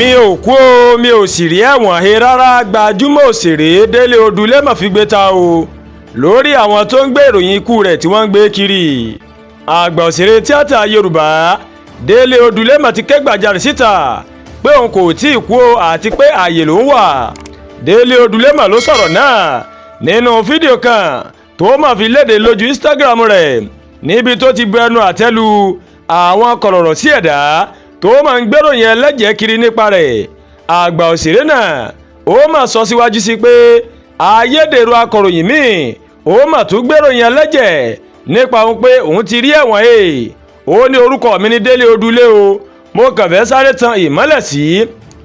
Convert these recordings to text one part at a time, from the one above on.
Mi ò kú o, mi ò sì rí ẹ̀wọ̀n he rárá. Gbajúmọ̀ òṣèré Délé Odùlé mà figbe ta o lórí àwọn tó ń gbé ìròyìn ikú rẹ̀ tí wọ́n ń gbé kiri. Àgbà òṣèré tíátà Yorùbá Délé Odùlé mà ti ké gbàjarè síta pé òun kò tí ì kú o, àti pé ààyè ló ń wà. Délé Odùlé mà ló sọ̀rọ̀ náà nínú fídíò kan tó mà fi léde lójú Instagram rẹ̀, níbi tó ti bu ẹnu àtẹ́ lu àwọn kọ̀lọ̀rọ̀ sí ẹ̀dá tó máa ń gbéròyìn ẹlẹ́jẹ̀ kiri nípa rẹ̀. Àgbà òṣèré náà ó mà sọ síwájú sí pé ayédèrú akọ̀ròyìn míì ó mà tún gbéròyìn ẹlẹ́jẹ̀ nípa òun pé òun ti rí ẹ̀wọ̀n he. Ó ní, "Orúkọ mi ní Délé Odùlé o. Mo kàn fẹ́ sáré tan ìmọ́lẹ̀ sí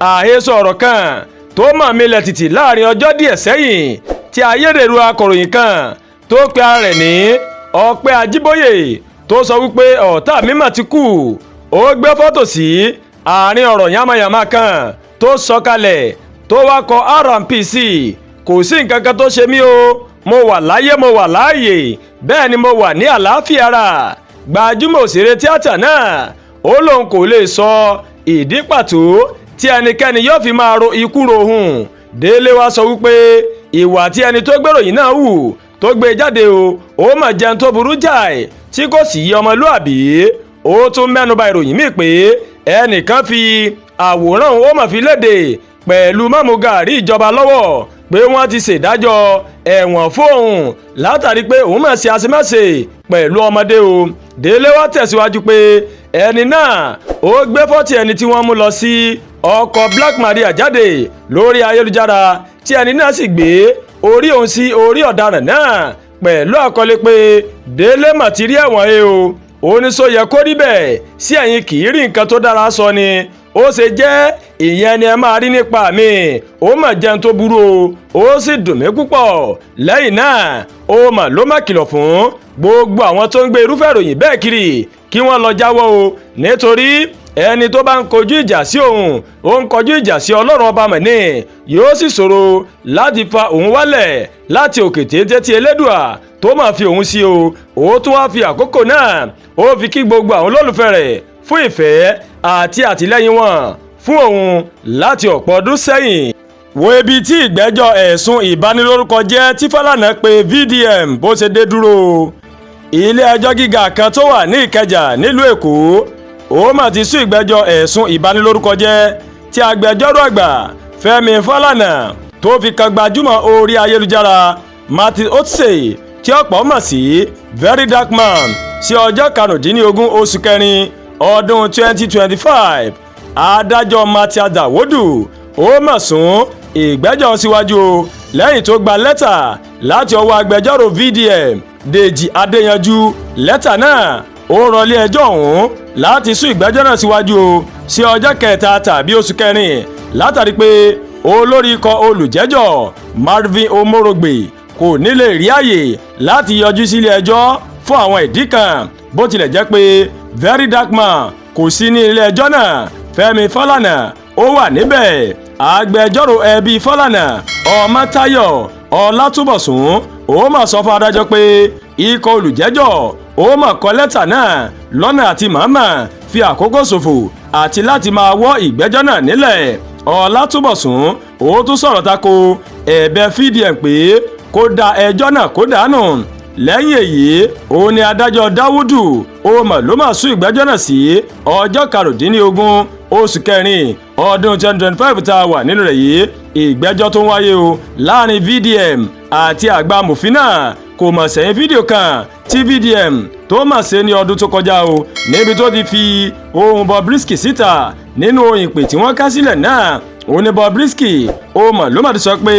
àhesọ ọ̀rọ̀ kan tó mà milẹ̀ tìtì láàrin ọjọ́ díẹ̀ sẹ́yìn, tí ayédèrú akọ̀ròyìn kan tó pe ara rẹ̀ ní Ọpẹ́ Ajíbóyè tó sọ wípé ọ̀tá mi mà ti kú. Ó gbé fọ́tò sí àárín ọ̀rọ̀ yamayama kan tó sọ kalẹ̀, tó wá kọ RMPC. Kò sí nǹkan kan tó ṣe mí o. Mo wà láyé, mo wà láàyè, bẹ́ẹ̀ ni mo wà ní àlàáfíà ara." Gbajúmọ̀ òṣèré tíátà náà ó lóun kò lè sọ ìdí pàtó tí ẹnikẹ́ni yóò fi máa ro ikú rohùn. Délé wá sọ wípé ìwà tí ẹni tó gbèròyìn náà hù tó gbé jáde o, ó mà jẹun tó burú jáì tí kò sì yí ọmọlúàbí. Ó tún mẹ́nuba ìròyìn míì pé ẹnìkan fi àwòrán òun ó mà fi léde pẹ̀lú mọ́mú gàrí ìjọba lọ́wọ́, pé wọ́n ti ṣèdájọ́ ẹ̀wọ̀n fóun látàrí pé òun mà ṣe àṣemáṣe pẹ̀lú ọmọdé o. Délé wá tẹ̀síwájú pé ẹni náà ó gbé fọ́tì ẹni tí wọ́n mú lọ sí ọkọ̀ Black Maria jáde lórí ayélujára, tí ẹni náà sì gbé orí òun sí orí ọ̀daràn náà pẹ̀lú àkọlé pé Délé mà ti rí ẹ̀wọ̀n he o. Ó ní, "Sọ yẹ kó rí bẹ́ẹ̀ sí ẹ̀yin? Kì í rí nǹkan tó dára sọ ni. Ó ṣe jẹ́ ìyẹn ni ẹ máa rí nípa mi? Ó mà jẹun tó burú o, ó sì dùn mí púpọ̀." Lẹ́yìn náà, ó mà ló má kìlọ̀ fún gbogbo àwọn tó ń gbé irúfẹ́ ìròyìn bẹ́ẹ̀ kiri kí wọ́n lọ jáwọ́ o, nítorí ẹni tó bá ń kojú ìjà sí òun, ó ń kojú ìjà sí Ọlọ́run Ọba mọ̀ní, yóò sì ṣòro láti fa òun wálẹ̀ láti òkè téńté tí Elédùà tó máa fi òun sí o. Ó tún wá fi àkókò náà, ó fi kí gbogbo àwọn olólùfẹ́ rẹ̀ fún ìfẹ́ àti àtìlẹ́yìn wọn fún òun láti ọ̀pọ̀ ọdún sẹ́yìn. Wo ibi tí ìgbẹ́jọ́ ẹ̀sùn ìbanilórúkọ jẹ́ tí Fálànà pé VDM bó ṣe dé dúró. Ilé-ẹjọ́ gíga kan tó wà ní Ìkẹjà nílùú Èkó ó mà ti sún ìgbẹ́jọ́ ẹ̀sùn ìbanilórúkọ jẹ́ tí agbẹjọ́rò àgbà Fẹ́mi Fálànà tó fi kan gbajúmọ̀ orí ayélujára Martin Otse, tí ọ̀pọ̀ mọ̀ sí Very Dark Man, sí ọjọ́ 15 oṣù kẹrin ọdún 2025. Adájọ́ Martin Dawodu ó mà sún ìgbẹ́jọ́ síwájú o lẹ́yìn tó gba lẹ́tà láti ọwọ́ agbẹjọ́rò VDM, Dèjì Adéyanjú. Lẹ́tà náà ó rọ ilé ẹjọ́ ọ̀hún láti sún ìgbẹ́jọ́ náà síwájú o sí ọjọ́ 3 tàbí oṣù kẹrin, látàrí pé olórí ikọ̀ olùjẹ́jọ́ Marvin Omorogbe kò ní lè rí àyè láti yọjú sílé ẹjọ́ fún àwọn ìdí kan. Bó tilẹ̀ jẹ́ pé Very Dark Man kò sí ní ilé ẹjọ́ náà, Fẹ́mi Fálànà ó wà níbẹ̀. Agbẹjọ́rò ẹbí Fálànà, Ọmọ́táyọ̀ Ọlátúbọ̀sún, ó mà sọ fún adájọ́ pé ikọ̀ olùjẹ́jọ́ ó mà kọ lẹ́tà náà lọ́nà àti màmá fi àkókò ṣòfò àti láti máa wọ́ ìgbẹ́jọ́ náà nílẹ̀. Ọlátúbọ̀sún ó tún sọ̀rọ̀ tako ẹ̀bẹ̀ VDM pé kó da ẹjọ́ náà kó dànù. Lẹ́yìn èyí, òun ni adájọ́ Dáwúdù ó mà ló mà sún ìgbẹ́jọ́ náà sí ọjọ́ 15 oṣù kẹrin ọdún 2025 tá a wà nínú rẹ̀ yìí. Ìgbẹ́jọ́ tó ń wáyé o láàrin VDM àti àgbà amòfin náà kò mọ̀ sẹ́yìn fídíò kan tí VDM tó mà ṣe ní ọdún tó kọjá o, níbi tó ti fi ohùn Bobrisky síta. Nínú ìpè tí wọ́n ká sílẹ̀ náà, òun ni Bobrisky ó mọ̀ ló mà ti sọ pé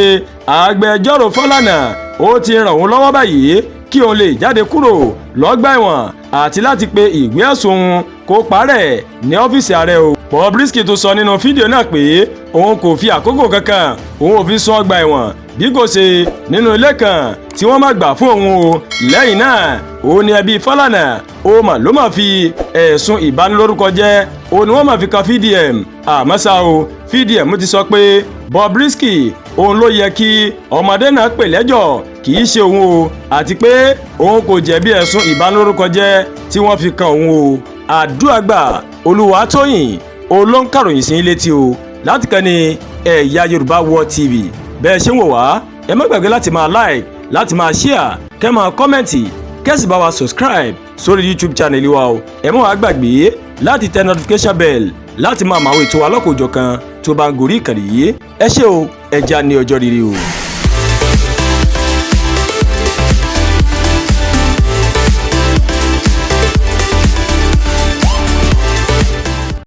agbẹjọ́rò Fálànà ó ti ràn òun lọ́wọ́ báyìí kí òun lè jáde kúrò lọ́gbà ẹ̀wọ̀n àti láti pe ìwé ẹ̀sùn òun kó parẹ́ ní ọ́fíìsì ààrẹ o. Bobrisky tún sọ nínú fídíò náà pé òun kò fi àkókò kankan òun ò fi sún ọgbà ẹ̀wọ̀n, bí kò ṣe nínú ilé kan tí wọ́n má gbà fún òun o. Lẹ́yìn náà, òun ni ẹbí Fálànà ó mà ló mà fi ẹ̀sùn ìbanilórúkọ jẹ́ òun ni wọ́n mà fi kan VDM. Àmọ́ ṣá o, VDM ti sọ pé Bobrisky òun ló yẹ kí ọmọdé náà pè lẹ́jọ́, kì í ṣe òun o, àti pé òun kò jẹ̀bi ẹ̀sùn ìbanilórúkọ jẹ́ tí wọ́n fi kan òun o. Àdúràgbà Olúwatóyìn olóńkàròyìn sí létí o. Láti kàn ní Ẹ̀yà Yorùbá World TV. Bẹ́ẹ̀ ṣe ń wò wá, ẹ má gbàgbé láti máa like, láti máa share, kẹ́ máa comment, kẹ́ sì bá wa subscribe sórí YouTube channel wa o. Ẹ má wá gbàgbé láti tẹ notification bell láti máa mọ àwọn ètò alọ́kòjọ̀kan tó bá ń gorí ìkànnì yìí. Ẹ ṣé o, ẹ já ní ọjọ́ rere o.